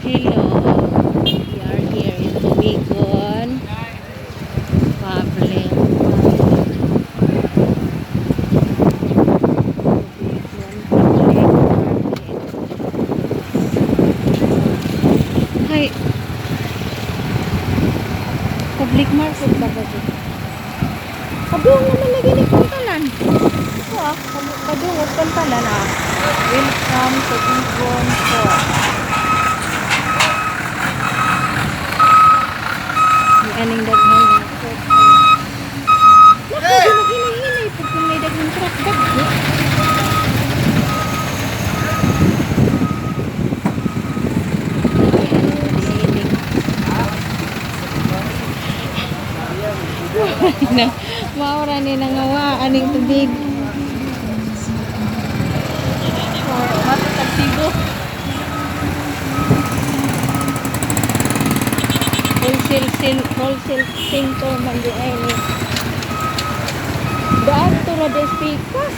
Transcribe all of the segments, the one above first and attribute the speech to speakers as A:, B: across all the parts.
A: Hello, we are here in Tubigon Public Market. Tubigon Public Market. Hi. Public market ba ba ito? Padung naman lagi ni Pantalan. Ito ah, padung og Pantalan ah. Welcome to Tubigon Port. May aning daghan nga truck. Naku, di naghinay-hinay pag kung may daghang truck dagko. Na maura ni nangawa aning tubig. Or matutag Cebu. Wholesale center man di ay ni. Daan to ra des pikas.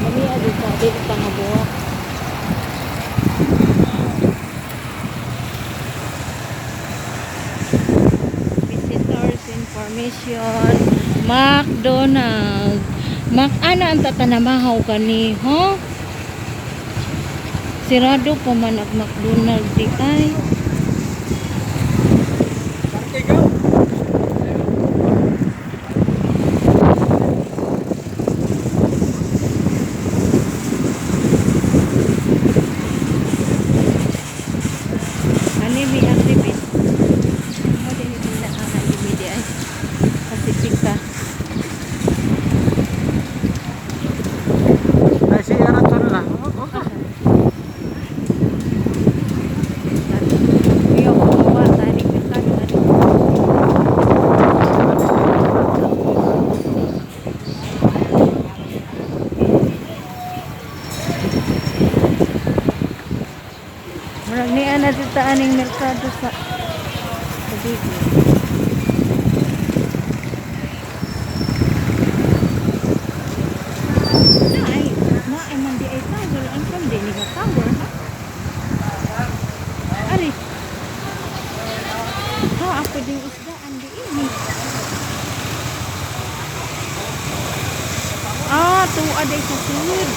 A: Lami dito, dito pa nga buwak. Visitors information, McDonald. Mac ana ang tatanamahaw kani, ho? Sirado pa man ang McDonald di ay. Ani mi activate. Mo din ito na ang di ay. Pasifika.
B: Ay, si Aranson na.
A: Iyo ko tani merkado ani. Murag niya na dito aning merkado sa Tubigon. Naay, naay man di ay tower. Ang from di ni nga tower, ha? Ari. Ha, ako ding isdaan di ini. Ah, tuwa day sa sulod.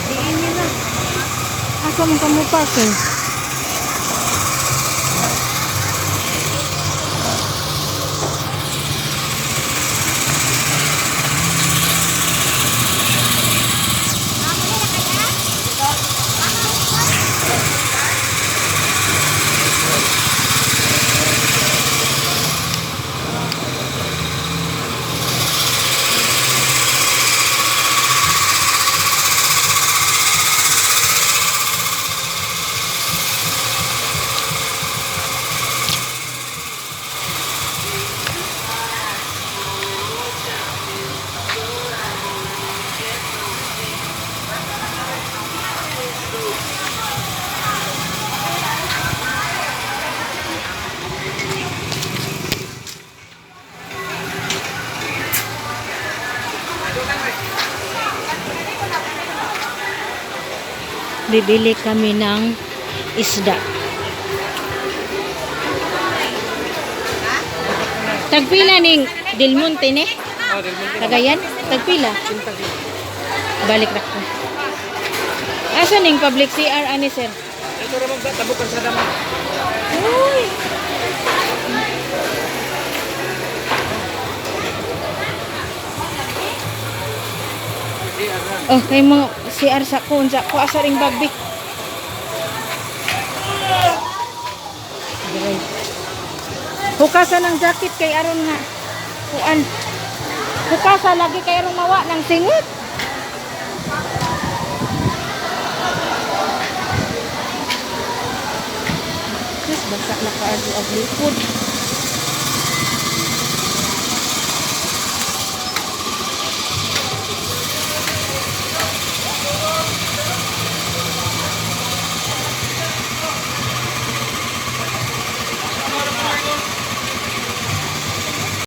A: Di ini na. Asa man kamo parking? Bibili kami ng isda. Tagpila ning Del Monte ni?
B: Oh, Del Monte.
A: Cagayan? Tagpila? Balik ra ko. Asa ning public CR ani, sir?
B: Ito ra magda tabok sa dama.
A: Uy. Oh, kay mo CR sa ko unsa ko asa ring bagbi. Diray. Hukasan ng jacket kay aron nga kuan. Hukasa lagi kay aron mawa ng singot. Sus, basa na kaadto ang likod.